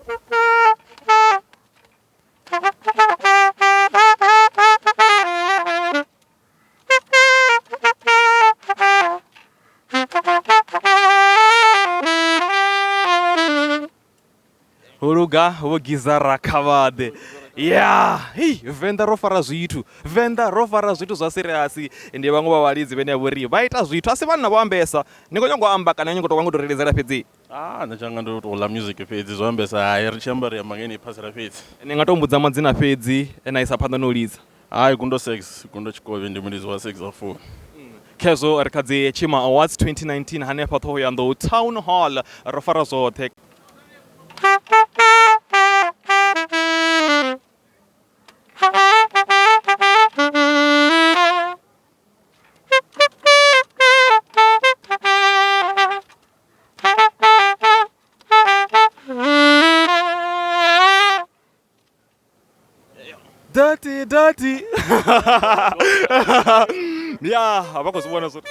Ho luga vho gizara kha vha ḓe. Ya, hei Venḓa ro fara zwithu, Venḓa ro fara zwithu zwa serious. Ndi vhaṅwe vha vhalidzi vhane vha vhori vha ita zwithu, a si vhanna vho ambesa. Ni khou nyanga u amba kana ni khou tou ri lidzela fhedzi? Ah, nṋe tshanga ndi u tou ḽa music fhedzi zwo ambesa hai ri tshi amba ri amba nga yeneyi phasela fhedzi. Ni nga tou mbudza madzina fhedzi na isa phanḓa na u lidza. Hai Gundo Sax, Gundo Tshikovhi ndi mulidzi wa saxophone. Khezwo ri kha dzi Tshima Awards 2019 hanefha Ṱhohoyanḓou Town Hall ro fara zwoṱhe. Dirty, dirty. Ya, vha khou zwi vhona zwo.